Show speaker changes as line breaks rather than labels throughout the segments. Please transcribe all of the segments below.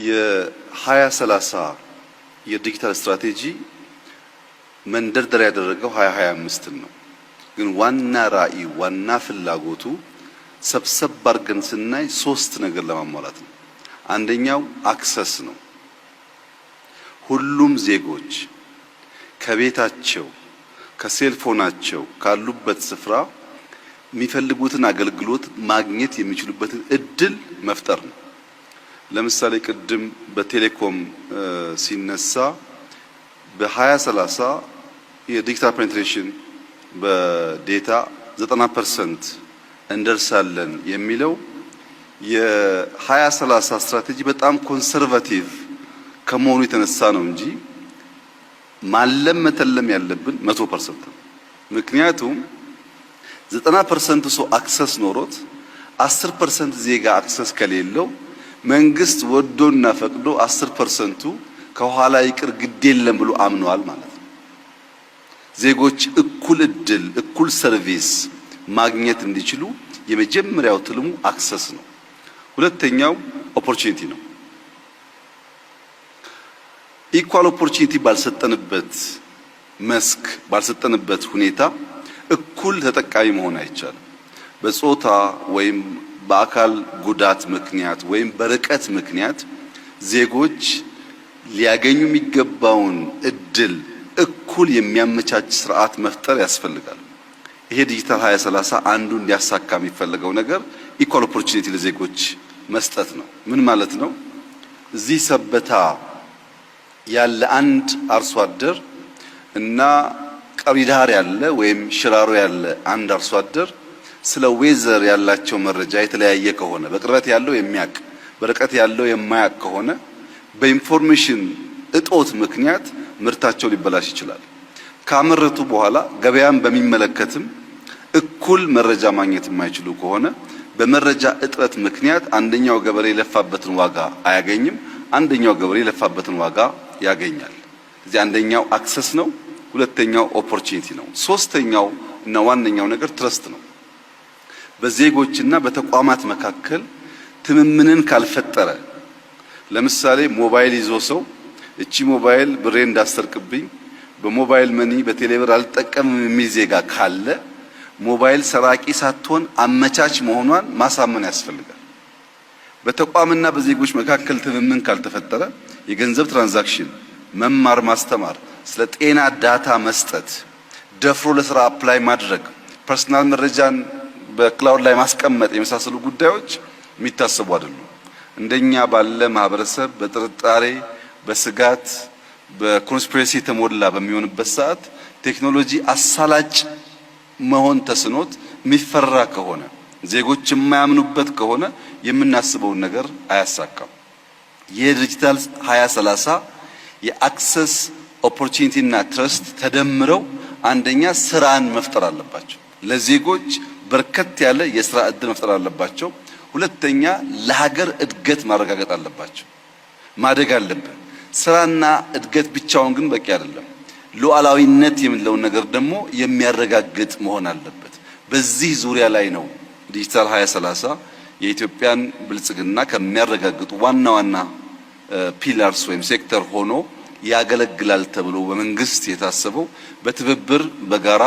የ2030 የዲጂታል ስትራቴጂ መንደርደሪያ ያደረገው 2025ን ነው። ግን ዋና ራዕይ ዋና ፍላጎቱ ሰብሰብ አድርገን ስናይ ሶስት ነገር ለማሟላት ነው። አንደኛው access ነው። ሁሉም ዜጎች ከቤታቸው ከ cell phone ኣቸው ካሉበት ስፍራ የሚፈልጉትን አገልግሎት ማግኘት የሚችሉበትን እድል መፍጠር ነው። ለምሳሌ ቅድም በቴሌኮም ሲነሳ በ2030 የ digital penetration በ data 90% እንደርሳለን የሚለው የ2030 ስትራቴጂ በጣም conservative ከመሆኑ የተነሳ ነው እንጂ ማለም መተለም ያለብን 100% ነው። ምክንያቱም 90% ሰው access ኖሮት 10% ዜጋ access ከሌለው መንግስት ወዶና ፈቅዶ 10%ቱ ከኋላ ይቅር ግድ የለም ብሎ አምነዋል ማለት ነው። ዜጎች እኩል እድል እኩል service ማግኘት እንዲችሉ የመጀመሪያው ትልሙ access ነው። ሁለተኛው opportunity ነው። Equal opportunity ባልሰጠንበት መስክ ባልሰጠንበት ሁኔታ እኩል ተጠቃሚ መሆን አይቻልም። በጾታ ወይም በአካል ጉዳት ምክንያት ወይም በርቀት ምክንያት ዜጎች ሊያገኙ የሚገባውን እድል እኩል የሚያመቻች ስርዓት መፍጠር ያስፈልጋል። ይሄ ዲጂታል 2030 አንዱ እንዲያሳካ የሚፈለገው ነገር equal opportunity ለዜጎች መስጠት ነው። ምን ማለት ነው? እዚህ ሰበታ ያለ አንድ አርሶ አደር እና ቀብሪዳር ያለ ወይም ሽራሮ ያለ አንድ አርሶ አደር ስለ weather ያላቸው መረጃ የተለያየ ከሆነ፣ በቅርበት ያለው የሚያቅ በርቀት ያለው የማያቅ ከሆነ፣ በ information እጦት ምክንያት ምርታቸው ሊበላሽ ይችላል። ካመረቱ በኋላ ገበያን በሚመለከትም እኩል መረጃ ማግኘት የማይችሉ ከሆነ በመረጃ እጥረት ምክንያት አንደኛው ገበሬ የለፋበትን ዋጋ አያገኝም፣ አንደኛው ገበሬ የለፋበትን ዋጋ ያገኛል። እዚህ አንደኛው access ነው፣ ሁለተኛው opportunity ነው። ሶስተኛው እና ዋነኛው ነገር trust ነው። በዜጎችና በተቋማት መካከል ትምምንን ካልፈጠረ፣ ለምሳሌ ሞባይል ይዞ ሰው እቺ ሞባይል ብሬ እንዳሰርቅብኝ በ mobile money በቴሌብር አልጠቀምም የሚል ዜጋ ካለ ሞባይል ሰራቂ ሳትሆን አመቻች መሆኗን ማሳመን ያስፈልጋል። በተቋምና በዜጎች መካከል ትምምን ካልተፈጠረ የገንዘብ transaction፣ መማር ማስተማር፣ ስለ ጤና data መስጠት፣ ደፍሮ ለስራ apply ማድረግ፣ personal መረጃን በ cloud ላይ ማስቀመጥ የመሳሰሉ ጉዳዮች የሚታሰቡ አይደሉም። እንደኛ ባለ ማህበረሰብ በጥርጣሬ፣ በስጋት፣ በ conspiracy የተሞላ በሚሆንበት ሰዓት ቴክኖሎጂ አሳላጭ መሆን ተስኖት የሚፈራ ከሆነ፣ ዜጎች የማያምኑበት ከሆነ የምናስበውን ነገር አያሳካም። የዲጂታል 2030 የ access፣ opportunity እና trust ተደምረው አንደኛ ስራን መፍጠር አለባቸው። ለዜጎች በርከት ያለ የስራ እድል መፍጠር አለባቸው። ሁለተኛ ለሀገር እድገት ማረጋገጥ አለባቸው። ማደግ አለብን። ስራና እድገት ብቻውን ግን በቂ አይደለም። ሉዓላዊነት የምንለውን ነገር ደግሞ የሚያረጋግጥ መሆን አለበት። በዚህ ዙሪያ ላይ ነው ዲጂታል 2030 የኢትዮጵያን ብልጽግና ከሚያረጋግጡ ዋና ዋና pillars ወይም ሴክተር ሆኖ ያገለግላል ተብሎ በመንግስት የታሰበው። በትብብር በጋራ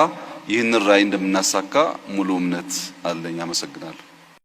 ይህንን ራዕይ እንደምናሳካ ሙሉ እምነት አለኝ። አመሰግናለሁ።